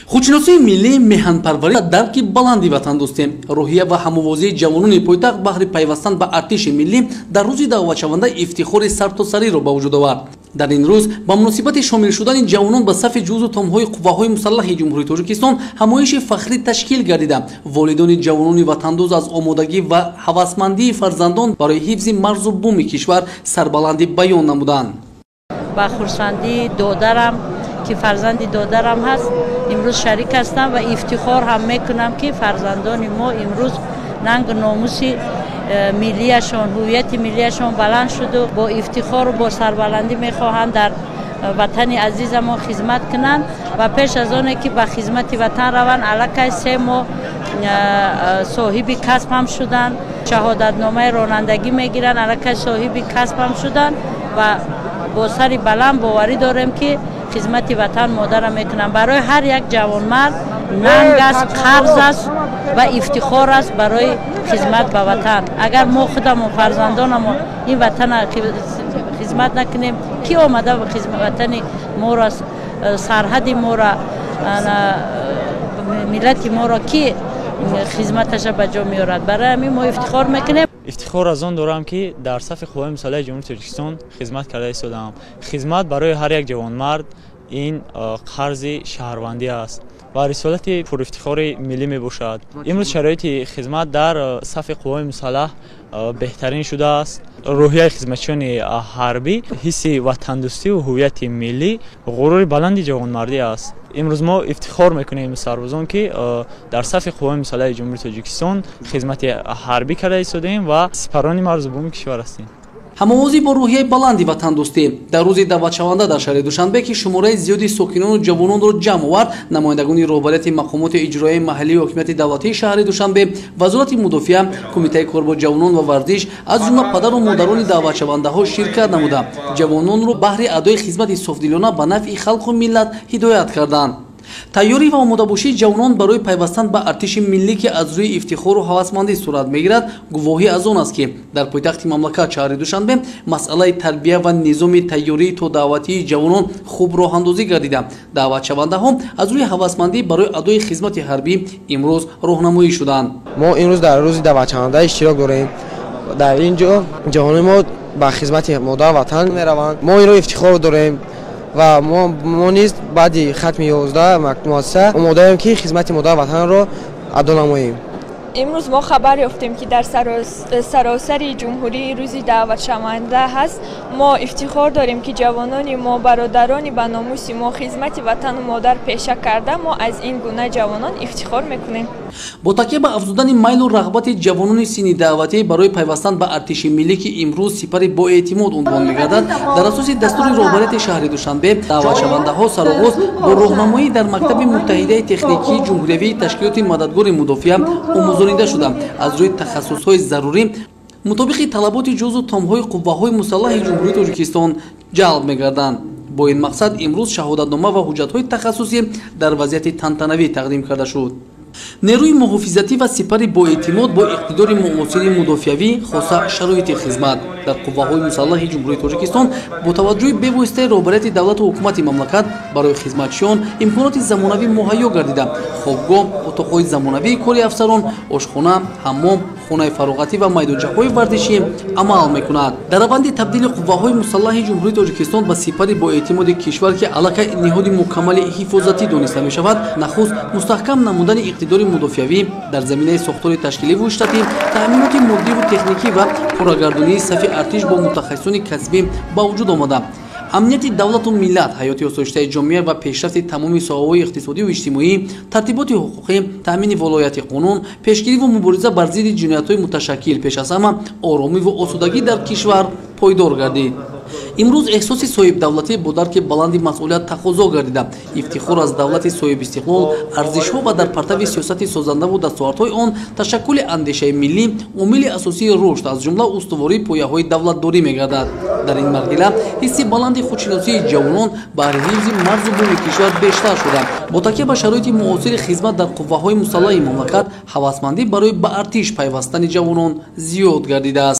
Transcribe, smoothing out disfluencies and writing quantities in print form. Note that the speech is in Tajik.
Худшиносии миллӣ, меҳанпарварӣ ва дарки баланди ватандӯстӣ, рӯҳия ва ҳамовозии ҷавонони пойтахт баҳри пайвастан ба артиши миллӣ дар рӯзи даъватшаванда ифтихори сартосариро ба вуҷуд овард. Дар ин рӯз ба муносибати шомил шудани ҷавонон ба сафи ҷузу томҳои қувваҳои мусаллаҳи Ҷумҳурии Тоҷикистон ҳамоиши фахрӣ ташкил гардида, волидони ҷавонони ватандӯст аз омодагӣ ва ҳавасмандии фарзандон барои ҳифзи марзу буми кишвар сарбаландӣ баён намуданд. Ба хурсандии додарам, ки фарзанди додарам ҳаст, имрӯз шарик ҳастам ва ифтихор ҳам мекунам, ки фарзандони мо имрӯз нангу номуси миллияшон, ҳуввияти миллияшон баланд шуду бо ифтихору бо сарбаландӣ мехоҳанд дар ватани азизамон хизмат кунанд ва пеш аз оне ки ба хизмати ватан раванд, аллакай 3 моҳ соҳиби касб ҳам шуданд, шаҳодатномаи ронандагӣ мегиранд, аллакай соҳиби касб ҳам шуданд ва бо сари баланд боварӣ дорем, ки хизмати ватан модарам мекунам. Барои ҳар як ҷавонмард нанг аст, қарз аст ва ифтихор аст барои хизмат ба ватан. Агар мо худамон, фарзандонамон ин ватана хизмат накунем, ки омада ватани моро, сарҳади моро, миллати моро ки хизматаша ба ҷо меорад? Барои ҳамин мо ифтихор мекунем. Ифтихор аз он дорам, ки дар сафи қувваҳои мусаллаҳи Ҷумҳурии Тоҷикистон хизмат карда истодаам. Хизмат барои ҳар як ҷавонмард ин қарзи шаҳрвандӣ аст ва рисолати пурафтихори миллӣ мебошад. Имрӯз шароити хизмат дар сафи қувваҳои мусаллаҳ беҳтарин шудааст. Рӯҳияи хизматчиёни ҳарбӣ, ҳисси ватандӯстиву ҳуввияти миллӣ ғурури баланди ҷавонмардӣ аст. Имрӯз мо ифтихор мекунем сарбозон, ки дар сафи қувваҳои мусаллаҳи Ҷумҳурии Тоҷикистон хизмати ҳарбӣ карда истодаем ва сипарони марзу буми кишвар ҳастем. Ҳамовозӣ бо рӯҳияи баланди ватандӯстӣ дар рӯзи даъватшаванда дар шаҳри Душанбе, ки шумораи зиёди сокинону ҷавононро ҷамъ овард, намояндагони роҳбарияти мақомоти иҷроияи маҳаллию ҳокимияти давлатии шаҳри Душанбе, Вазорати мудофиа, Кумитаи кор бо ҷавонон ва варзиш, аз ҷумла падару модарони даъватшавандаҳо ширкат намуда, ҷавононро баҳри адои хизмати софдилона ба нафъи халқу миллат ҳидоят карданд. Тайёрӣ ва омодабошии ҷавонон барои пайвастан ба артиши миллӣ, ки аз рӯи ифтихору ҳавасмандӣ сурат мегирад, гувоҳӣ аз он аст, ки дар пойтахти мамлакат, шаҳри Душанбе, масъалаи тарбия ва низоми тайёрии то даъватии ҷавонон хуб роҳандозӣ гардида, даъватшавандаҳо аз рӯи ҳавасмандӣ барои адои хизмати ҳарбӣ имрӯз роҳнамоӣ шуданд. Мо имрӯз дар рӯзи даъватшаванда иштирок дорем. Дар ин ҷо ҷавонони мо ба хизмати модар ватан мераванд. Мо инро ифтихор дорем ва мо низ баъди хатми 11 муассиса омодаем, ки хизмати модар ватанро адо намоем. Имрӯз мо хабар ёфтем, ки дар саросари ҷумҳурӣ рӯзи даъватшаванда ҳаст. Мо ифтихор дорем, ки ҷавонони мо, бародарони ба номуси мо хизмати ватану модар пеша карда. Мо аз ин гуна ҷавонон ифтихор мекунем. Бо такя ба афзудани майлу рағбати ҷавонони синни даъватӣ барои пайвастан ба артиши миллӣ, ки имрӯз сипари боэътимод унвон мегардад, дар асоси дастури роҳбарияти шаҳри Душанбе даъватшавандаҳо сароғоз бо роҳнамоӣ дар мактаби муттаҳидаи техникии ҷумҳуриявии ташкилоти мададгори мудофиа омӯзонида шуда, аз рӯи тахассусҳои зарурӣ мутобиқи талаботи ҷузу томҳои қувваҳои мусаллаҳи Ҷумҳурии Тоҷикистон ҷалб мегарданд. Бо ин мақсад имрӯз шаҳодатнома ва ҳуҷҷатҳои тахассусӣ дар вазъияти тантанавӣ тақдим карда шуд. Нерӯи муҳофизатӣ ва сипари боэътимод бо иқтидори муосири мудофиавӣ, хоса шароити хизмат дар қувваҳои мусаллаҳи Ҷумҳурии Тоҷикистон бо таваҷҷӯҳи бевоситаи роҳбарияти давлату ҳукумати мамлакат барои хизматчиён имконоти замонавӣ муҳайё гардида, хобгоҳ, утоқҳои замонавии кори афсарон, ошхона, ҳаммом, хонаи фароғатӣ ва майдончаҳои варзишӣ амал мекунад. Дар раванди табдили қувваҳои мусаллаҳи Ҷумҳурии Тоҷикистон ба сипари боэътимоди кишвар, ки аллакай ниҳоди мукаммали ҳифозатӣ дониста мешавад, нахуст мустаҳкам намудани иқтидори мудофиавӣ дар заминаи сохтори ташкиливу штатӣ, таъминоти моддиву техникӣ ва пуррагардонии сафи артиш бо мутахассисони касбӣ ба вуҷуд омада, амнияти давлату миллат, ҳаёти осоиштаи ҷомеа ва пешрафти тамоми соҳаҳои иқтисодиву иҷтимоӣ, тартиботи ҳуқуқӣ, таъмини волояти қонун, пешгириву мубориза бар зидди ҷиноятҳои муташаккил, пеш аз ҳама оромиву осудагӣ дар кишвар пойдор гардид. Имрӯз эҳсоси соҳибдавлатӣ бо дарки баланди масъулият тақозо гардида, ифтихор аз давлати соҳибистиқлол, арзишҳо ва дар партави сиёсати созандаву дастовардҳои он ташаккули андешаи миллӣ омили асосии рушд, аз ҷумла устувории пояҳои давлатдорӣ мегардад. Дар ин марҳила ҳисси баланди худшиносии ҷавонон баҳри ҳифзи марзу буми кишвар бештар шуда, бо такя ба шароити муосири хизмат дар қувваҳои мусаллаҳи мамлакат ҳавасмандӣ барои ба артиш пайвастани ҷавонон зиёд гардидааст.